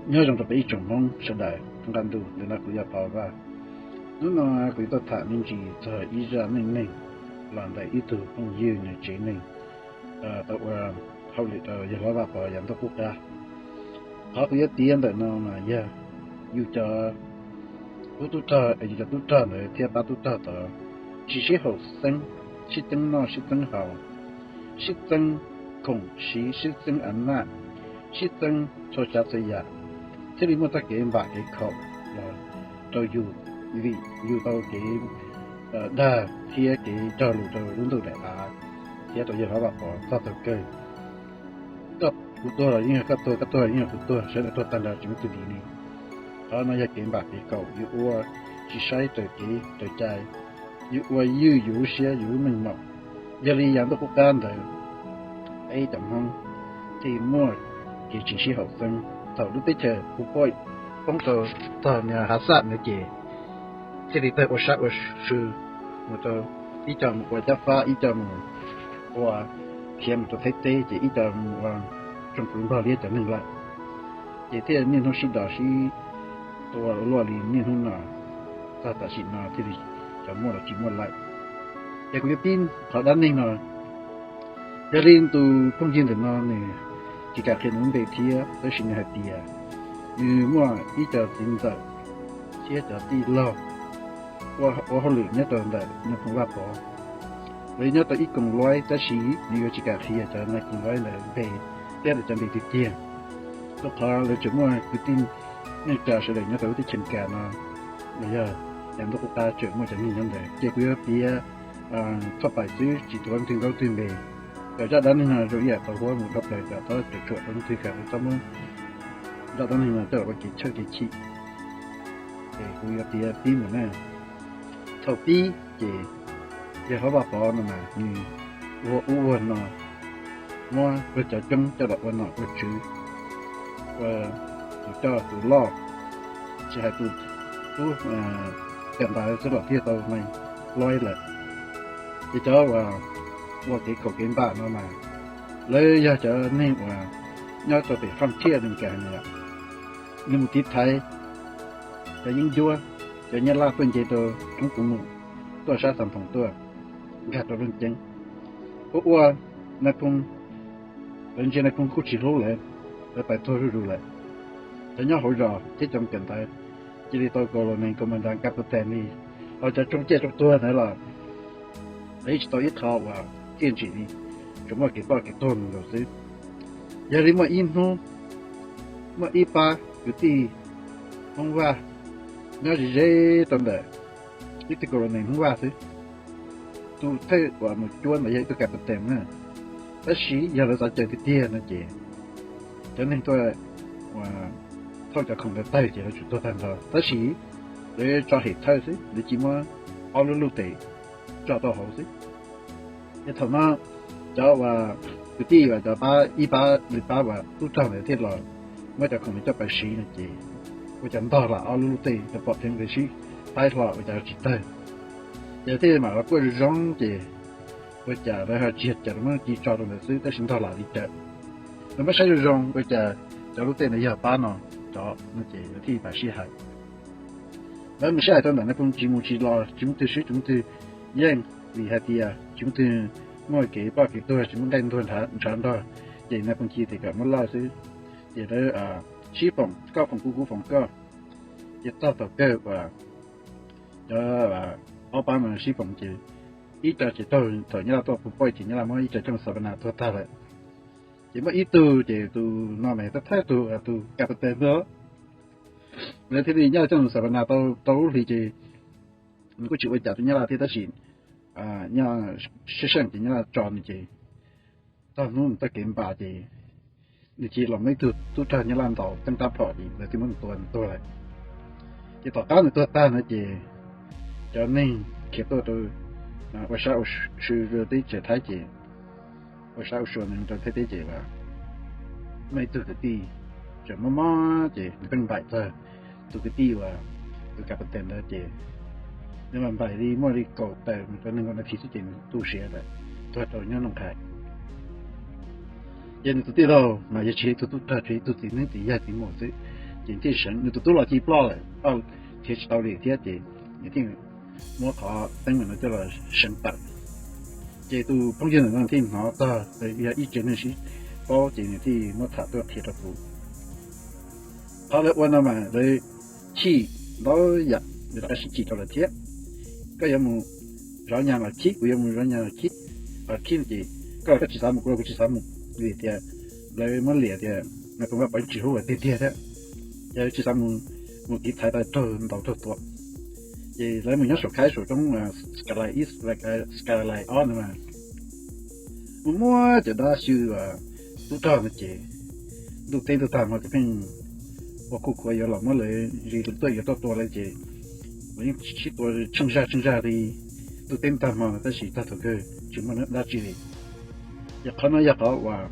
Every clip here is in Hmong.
Nyob zoo rau peb ib tsoom Hmoob sawv daws, nqa ntu ntawm no kuv yog Pov Vaj. Hnub no kuv yuav tuaj tham me ntsis txog ib zaj neej neeg los ntawm ib tug phooj ywg nws tsev neeg tau ua hauj lwm rau yawg hlob Vaj Pov yav ntuj qub qab. Qhov kuv yuav piav ntawm no mas yog yus cov tub tub rog, yus cov tub rog ntawd thiab pab tub rog tod tsis sib haum xeeb, sib txeeb noj sib txeeb haus, sib txeeb khoom siv, sib txeeb a naj, sib txeeb txhua tsav txhua yam, thiaj li muaj txoj kev npam kev khaum los rau yus, vim yus tau kev dag thiab kev cog lus rau lub ntuj daim av thiab rau yawg hlob Vaj Pov txog thaum kawg. Koj, kuv tuag los yeej yog koj tuag, koj tuag los yeej yog kuv tuag, sawv daws tuag tag nrho tsis muaj tus dim li. Qhov no yog kev npam kev khaum, yus ua tsis saib raws kev raws cai, yus ua ywj yus lub siab yus lub meej mom. Yog li yav ntuj qub qab ntawd, peb cov Hmoob thiaj muaj kev tsis sib haum xeeb. Thaum lub teb chaws Phu Poj poob rau tog niag Hav Xaj ntawd ces thiaj li tawg ua sab ua sw, mus rau ib co mus ua Cab Fab, ib co mus ua khiav mus rau Thaib teb, ces ib co mus ua tsoom fwv Nplog Liab cov neeg lawm. Ces thiaj niaj hnub sib do sib tua luaj li niaj hnub no, txog tam sim no thiaj li cov muaj los tsis muaj lawm. Ces kuv yuav pib qhov dab neeg no. Yog li tus phooj ywg ntawm no nws tsis kam qhia nws lub npe thiab, tab sis nws hais tias nws muaj ib co txiv ntxawm thiab cov tij laug ua hauj lwm nyob rau ntawm Nais Phoo Vaj Pov. Lawv nyob rau ib koom luaib, tab sis nws yuav tsis kam qhia cov nais koom luaib ntawd npe thiab lawv cov npe tiag tiag, rau qhov lawv tseem muaj kwv tij neej tsa sawv daws nyob rau lub teb chaws Amelikas no, los yog yav ntuj qub qab tseem muaj cov neeg nyob ntawd. Ces kuv yuav piav txhoj pais xwb, tsis tuav leej twg nkauj twg npe, kom zaj dab neeg no zoo ib yam tau huab mus dhau plaws, kom txhob tsuam tsuam rau leej twg, kom txhob muab zaj dab neeg no coj los ua kev tshawj kev chim. Ces kuv yuav piav pib mus na. Thaum pib ces yawg hlob Vaj Pov no mas nws ua ub ua no, muab luag cov coob coj los ua nom ua tswv, ua tus coj tus loj, tsis hais tus tub kawm ntawv xwb los thiaj tau nais luaib lawm. Ces cov uas ua kev khaum kev npam no mas lawv yog cov neeg uas nyob rau pem faj thiaj Amelikas no, nws mus tiv thaiv cov yeeb ncuab, cov Nyab Laj tuaj nce rau roob Kuv Mus, tuaj sab Xas Phoom tuaj, nkag rau Looj Ceeb. Ua ua Nais Phoo, lawv ntsia Nais Phoo kuj tsis hlub lawv, lawv pais tuag zuj zus lawm. Cov nyob hauv zos thiab cov kawm ntawv cia li tau kaus los nees kaus mas ntas kab puas tes li, ho cov tsoo ciaj tsoo tuag ntawd los lawv yeej tsis tau ib qho uas txiaj ntsim li, tsuas muaj kev ploj kev tuag mus nkaus xwb. Yog li muaj ib hnub, muaj ib pab kwv tij Hmoob Vaj nyob ze ze rau ntawm ib tug kaus los nees Hmoob Vaj xwb. Tus thawj uas mus cuab ntawd yog ib tug kab puas tes na, tab sis yog lawv xav caw tiag tiag no ces cov neeg tuaj uas thauj cov khoom ntawd tawg ces lawv tsum tuag tag nrho, tab sis lawv tso hem thawj xwb, lawv cia muab ob lub luj tes tso rau hauv xwb. Ces thaum no cov uas kwv tij uas cov pab ib pab li pab uas tub rog ntawd thiaj los muab cov khoom ntawd coj pais siv no ces ua cas ntog lam ob lub luj tes, cov pom dheev ntawd sib faib hlo ua cas tsis tawg. Ces thiaj mam los kuaj zoo zoo ces ua cas lawv ho tsis yog cas, lawv muab ci tso rau ntawd xwb tab sis ntog lam li cawm. Lawv muab saib zoo zoo ua cas cov lub tes ntawd yog pab no cov no ces lawv thiaj mam sib hais. Lawv mus sib hais rau ntawm Nais Phoo tsis mus tsis los, tsis muaj twg swb tsis muaj twg yeej, vim hais tias tsis muaj twg muaj kev ploj kev tuag, tsis muaj nqaij ntuag ntshav nrog, ces Nais Phoo cia tias kom muab lawj xwb. Ces lawv sib foom, koj foom kuv kuv foom koj. Ces txog thaum kawg uas cov ob pab no sib foom ces ib co ces raug thaum Nyab Laj tuaj Phu Poj ces Nyab Laj muab ib co coj mus Xas Vas Nas tuag tag lawm. Ces muaj ib tug ces tus no mas thawj thawj tus, tus kab puas tes ntawd, lawv thiaj li Nyab Laj coj mus Xas Vas Nas tau rau lub hlis ces nws kuj tsis ua cas rau Nyab Laj thiab tab sis Nyab Laj sib seej ces Nyab Laj tso nws ces txog hnub nws txoj kev npam ces nws cia li los muab ib tug tub rog Nyab Laj ntaus teeb rab phom ces lawv thiaj muab nws tua nws tuag lawm. Ces tom qab nws tuag tag no ces cov neeg khiav tuaj rau ua sab ua sw rau teb chaws Thaib ces ua sab ua sua nws rau Thaib teb ces muaj ib tug kwv tij tseem mob mob ces nws pheej npaim txog tus kwv tij uas tus kab puas tes ntawd ces nws mam npaim li muaj li kaum tawm mus rau nees nkaum nas this xwb ces nws tu siav lawm, tuag rau nyob Noom Qhais. Ces nws tus tij laug mas yog tsis yog ib tug tub rog, tsuas yog ib tug txiv neeb txiv yaig txiv muam xwb, Ces thiaj seev, nws tus tub los cia li ploj lawm, thiaj tsis tau li thiab ces nws thiaj muab qhov teeb meem no coj los seev tawm. Ces tus phooj ywg ntawm no thiaj hnov txog yog ib tsev neeg sib paub ces nws thiaj muab tham tuaj qhia rau kuv. Qhov lawv ua no mas lawv chim ntau yam, lawv rov qab sib chim rau lawm thiab. Koj yuav mus zov nyas los khib, kuv yuav mus zov nyas los khib, los khib no ces koj los koj tsis xav mus, kuv los kuv tsis xav mus, vim tias lawv muab liam tias nais phoo Vaj Pov yeej tsis hlub lawv tiag tiag thiab, ces lawv tsis xav mus, mus tiv thaiv tau raug ntaus raug tua. Ces lawv mus nyob saum khaib saum roob Skyline East, Skyline ob no mas mus muab cov dab xyw tub rog no ces ntuj teb ntuj tag hmo ces pheej ua khuj khuav yuav los muab lawv zis tuaj yuav tuaj tua lawv ces lawv yeej sib tua tsheej zaj tsheej zaj li ntuj teb tag hmo no tab sis tag thaum kawg tsis muaj dab tsi li. Ces qhov no yog qhov uas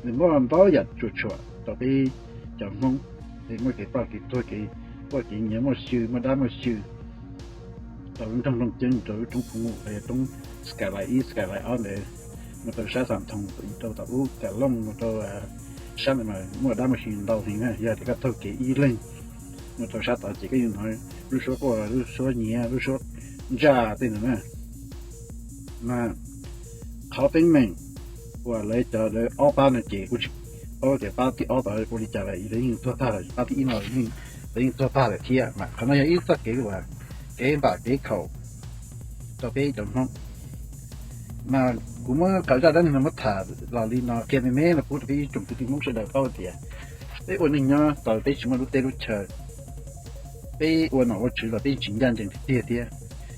nws muaj ntau yam tsuam tshuam rau peb cov Hmoob, es muaj kev ploj kev tuag, kev quaj kev nyiav, muaj xyw, muaj dab muaj xyw rau lub nroog Looj Ceeb, rau lub roob Phu Mus, rau roob Skyline ib, Skyline ob ntawd, mus rau sab Xam Thoos, rau tom ub Kam Looj, mus rau sab ntawd mas muaj dab muaj xyw ntau heev na. Yog tias koj taug kev ib leeg mus rau sab tod ces koj yuav hnov lub suab quaj, lub suab nyiav, lub suab ntsaj tej ntawd na. Mas qhov teeb meem uas lawv cov lawv ob pab no ces kuv tsis paub tias pab thib ob tod ua li cas lawm, lawv yeej tuag tag lawm, pab thib ib no lawv yeej tuag tag lawm thiab. Mas qhov no yog ib txoj kev uas kev npam kev khaum rau peb cov Hmoob. Mas kuv muab qhov zaj dab neeg no muab tham los li no qhia me me no pub rau peb ib tsoom kwv tij Hmoob sawv daws paub tias peb ua neej nyob tau peb tsis muaj lub teb lub chaw, peb ua nom ua tswv los peb tsis ncaj ncees tiag tiag thiab.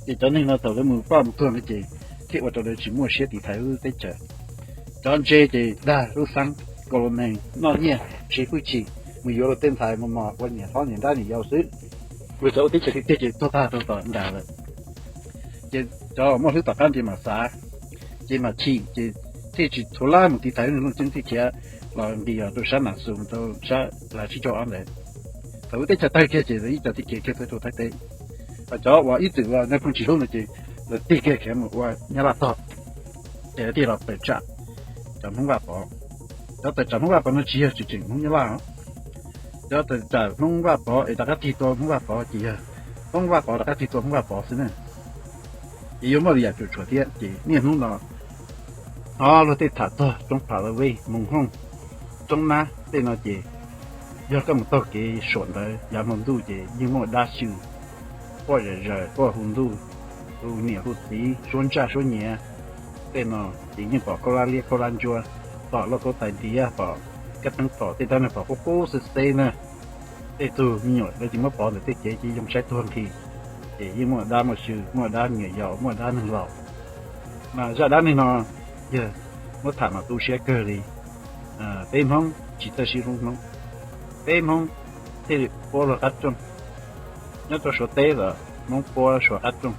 Ces cov neeg no thaum lawv mus ploj mus tuag no ces thiaj ua rau lawv tsis muaj siab tiv thaiv lub teb chaws. Cov ntse ces dag lub xeeb, kaus los nees, noj nyiaj, siv hwj chim, mus yuav luag tej ntxhais mos mos ua niam hlob niam nrab niam yau xwb. Ua cov ua teb chaws tiag tiag ces tuag tag rau tom nram lawm. Ces cov muaj hlwb tom qab ntsis mam xav, ces mam chim, ces thiaj tsis thuav lab mus tiv thaiv lub nroog Looj Ceeb, thiaj khiav los nqis rau sab Nas Xus, rau sab Lav Tsib Caug Ob ntawd. Thaum lub teb chaws tawg kiag ces lawv ib co thiaj khiav kiag tuaj rau Thaib teb. Ho cov uas ib txwm uas nais phoo tsis hlub no ces lawv tig kiag khiav mus ua Nyab Laj tog, ces lawv thiaj los tawm tsam cov Hmoob Vaj Pov. Cov tawm tsam Hmoob Vaj Pov no tsis yog tseem tseem Hmoob Nyab Laj os. Cov tawm tsam Hmoob Vaj Pov es rov qab tig tua Hmoob Vaj Pov ces yog Hmoob Vaj Pov rov qab tig tua Hmoob Vaj Pov xwb na. Ces yuav muaj li yam cuam tshuam thiab. Ces niaj hnub no hnov luag tej tham txog roob Pha La Vej, Moos Hooj, Roob Nab tej no ces yog koj mus taug kev saum ntawd yav hmo ntuj ces yeej muaj dab xyw quaj zom zaws, quaj hu ntuj, hu niam hu txiv, suab ntsaj suab nyiav. Tej no ces yeej pom khaub hlab liab khaub hlab ntsuab, pom lauj kaub tais ntiav, pom kab teeb tom, tej dab neeg pom qub qub xwb xwb na. Tej tug me nyuam lawv tsis muab pov ntawm tej kev ces yoo saib tuag nqhis. Ces yeej muaj dab muaj xyw, muaj dab me nyuam yaus, muaj dab neeg laus. Mas zaj dab neeg no yog muab tham mas tu siab kawg li. Peb Hmoob tsis txawj sib hlub Hmoob, peb Hmoob thiaj li puab luag qab rooj. Nyob rau Suav teb los Hmoob puab Suav qab rooj,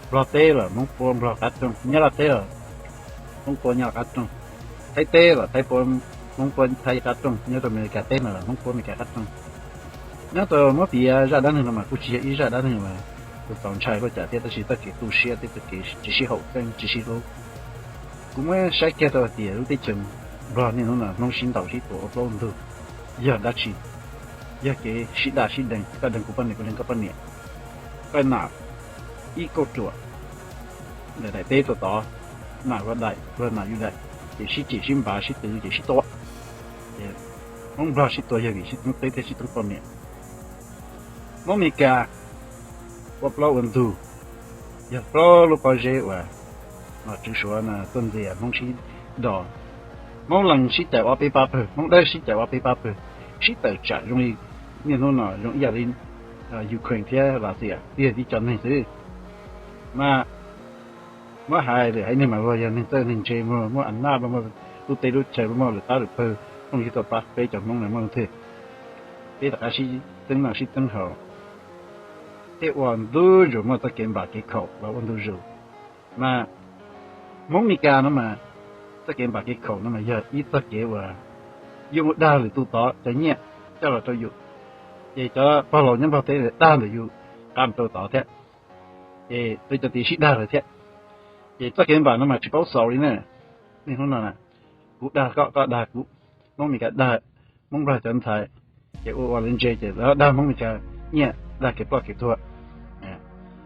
Nplog teb los Hmoob puab Nplog qab rooj, Nyab Laj teb los Hmoob puab Nyab Laj qab rooj, Thaib teb los Thaib puab, Hmoob puab Thaib qab rooj, nyob rau Amelikas teb no los Hmoob puab Amelikas qab rooj. Nyob rau muab piav zaj dab neeg no mas kuj tsis yog ib zaj dab neeg uas txaus ntshai los cas thiab, tab sis txoj kev tu siab thiab txoj kev tsis sib haum xeeb tsis sib hlub. Kuv muab saib kiag rau hais tias lub teb chaws Nplog niaj hnub no Hmoob sib ntaus sib tua ua plaub ntug yog dab tsi? Yog kev sib daj sib deev, koj deev kuv poj niam kuv deev koj poj niam, koj nam ib kauj ruam ntawm daim teb rau tod, nam luag daim luag nam yus daim, ces sib cem sib npav sib twv ces sib tua. Ces Hmoob Nplog sib tua yog vim sib txeeb teb thiab sib txeeb poj niam. Hmoob Amelikas ua plaub ua ntug, yog plaub lub pob zeb uas nom tswv Suav no tuaj ntxias Hmoob sib do. Hmoob Lees sib cais ob peb pab pawg, Hmoob Dawb sib cais ob peb pab pawg, sib tawm tsam zoo li niaj hnub no zoo ib yam li Ukraine thiab Lav Xias, twb yog tib co neeg xwb. Mas muab hais lwm haiv neeg mas luag yog neeg txawj neeg ntse, muaj a naj, muaj lub teb lub chaw, muaj lwm qab lwm pawg, phooj ywg tuaj pab peb cov Hmoob no muaj leej twg, peb rov qab sib txeeb noj sib txeeb haus, thiaj ua ntu zus muaj txoj kev npam kev khaum los ua ntu zus. Mas Hmoob Meskas no mas txoj kev npam kev khaum no mas yog ib txoj kev uas yus mus dag lwm tus tod cov nyiaj coj los rau yus, ces cov pog laus nyob Nplog teb dag ntawm yus qab rau tod thiab, ces lawv cov tid sib dag lawm thiab. Ces txoj kev npam no mas tsis paub xaus li na. Niaj hnub no kuv dag koj, koj dag kuv, Hmoob Meskas dag Hmoob Nplog cov ntxhais, Ces ua ua lawv ntse ces dag Hmoob li cas nyiaj dag kev ploj kev tuag.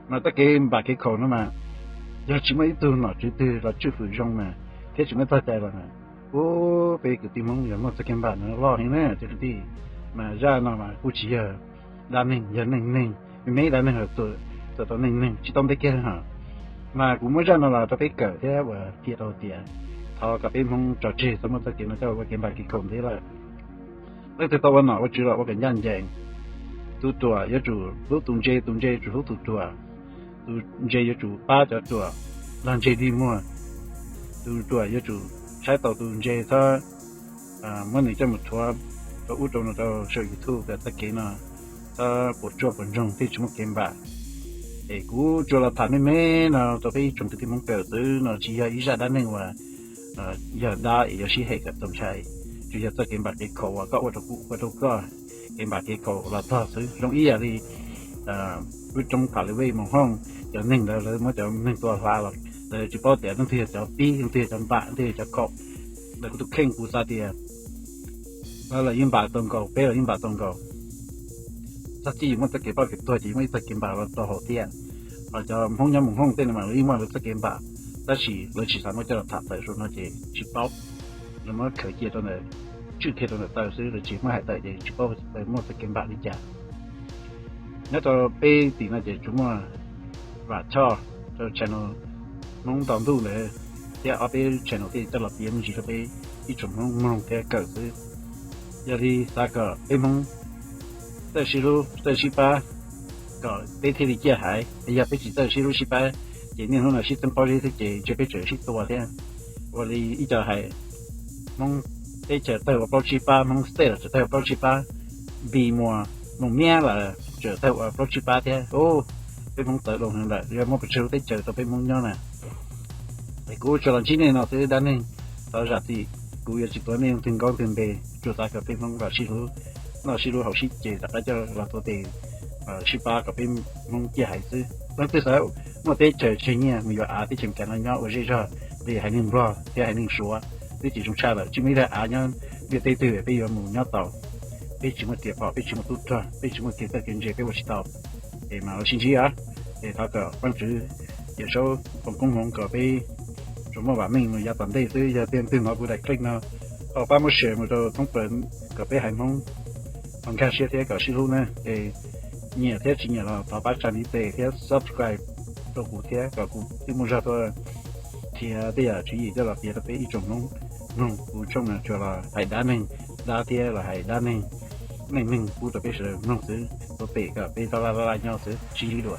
Mas txoj kev npam kev khaum no mas yog tsis muaj ib tug nom tswv twg los tswj fwm zoo mas thiab tsis muaj txoj cai los, ub, peb kwv tij Hmoob yog muaj txoj kev npam no loj heev na cov kwv tij. Mas zaj no mas kuj tsis yog dab neeg, yog neej neeg, me me dab neeg txawm tau neej neeg tsis tau ntev kiag hos. Mas kuv muab zaj no los rau peb kawm thiab ua qhia rau tias thov kom peb Hmoob tso tseg txhob muab txoj kev no coj ua kev npam kev khaum ntev lawm. Leej twg tau ua nom ua tswv los ua kom ncaj ncees. Tus ruam yuav tsum hlub tus ntse, tus ntse yuav tsum hlub tus ruam. Tus ntse yuav tsum pab cov ruam, lag ntseg dig muag. Tus ruam yuav tsum saib taus tus ntse, txhob muab nws coj mus rhuav rau ub rau no rau saum YouTube kom txoj kev no txhob puas tsuaj puas ntsoog thiaj tsis muaj kev npam. Es kuv tsuas los tham me me no rau peb ib tsoom kwv tij Hmoob kawm xwb no, tsis yog ib zaj dab neeg uas yog dab es yuav sib hem kom txaus ntshai. Tsuas yog txoj kev npam kev khaum uas koj ua rau kuv ua rau koj, kev npam kev khaum los txog xwb. Zoo ib yam li lub roob Pha Li Vej Moos Hooj, cov neeg ntawd lawv muab cov neeg tua hla los lawv tsis paub tias leej twg yog cov pib, leej twg yog cov npam, leej twg yog cov khaum. Ntawm kuv tus kheej kuv xav tias lawv los yeej npam tau nkaus, peb los yeej npam tau nkaus. Txog txij yus muaj txoj kev ploj kev tuag ces yus muaj ib txoj kev npam los rau hauv thiab. Ho cov Hmoob nyob Moos Hooj tej no mas lawv yeej muaj lawv txoj kev npam, tab sis lawv tsis xav muab coj los tham tawm saum no ces tsis paub. Lawv muab khaws cia rau ntawm, tswj kiag rau ntawm taw xwb, lawv tsis muab hais tawm ces tsis paub lawv muaj txoj kev npam li cas. Nyob rau peb tim no ces tsuas muaj Vam Choj rau channel Hmoob Ntaus Ntuj ntawd thiab ob peb channel thiaj coj los piav me ntsis rau peb ib tsoom Hmoob mloog thiab kawm xwb. Yog li xav kom peb Hmoob txawj sib hlub txawj sib pab kom peb thiaj li ciaj haiv. Yog peb tsis txawj sib hlub sib pab ces niaj hnub no sib txeeb pob zeb xwb ces ntshe peb tseem sib tua thiab. Ua li ib co hais, Hmoob teb chaws tawg ua plaub tsib pab, Hmoob state los tseem tawg ua plaub tsib pab, Npis Muas Moos Miab los tseem tawg ua plaub tsib pab thiab. Peb Hmoob tawv loo heev lawm, yuav muab pes tsawg lub teb chaws rau peb Hmoob nyob na. Es kuv tsuas los ntsib nej no xwb dab neeg, thov zam txim, kuv yuav tsis tuav nej leej twg nkaub leej twg npe, tsuas xav kom peb Hmoob los sib hlub, noj sib hlub haus sib ces rov qab coj los tuav tes sib pab kom peb Hmoob ciaj haiv xwb. Leej twg xav muaj teb chaws tseg nyiaj mus yuav av teb chaws Amelikas no nyob ua zej zog li haiv neeg Nplog thiab haiv neeg Suav twb tsis zoo tshaj lawm, tsis muaj ib daim av nyob ntiaj teb twg peb yuav mus nyob tau. Peb tsis muaj riam phom, peb tsis muaj tub rog, peb tsis muaj kev txawj kev ntse, peb ua tsis tau. Es mas ua sib ntsib os. Es thov kom Vaajtswv Yawm Saub foom koob hmoov kom peb tsuas muaj vam meej mus yav tom ntej xwb. Yog tias leej twg hnov kuv daim clip no, thov pab muab share mus rau thoob plaws kom peb haiv Hmoob ho nkag siab thiab kom sib hlub na. Es nyiam thiab tsis nyiam los thov pab tsa ntiv tes thiab subscribe rau kuv thiab kom kuv thiaj muaj zog tuaj qhia tej yam tswv yim coj los piav rau peb ib tsoom Hmoob mloog. Kuv tshooj no tsuas los hais dab neeg dab thiab los hais dab neeg, neej neeg pub rau peb sawv daws mloog xwb, ua pem kom peb tau laj laj nyob xwb, sib ntsib dua.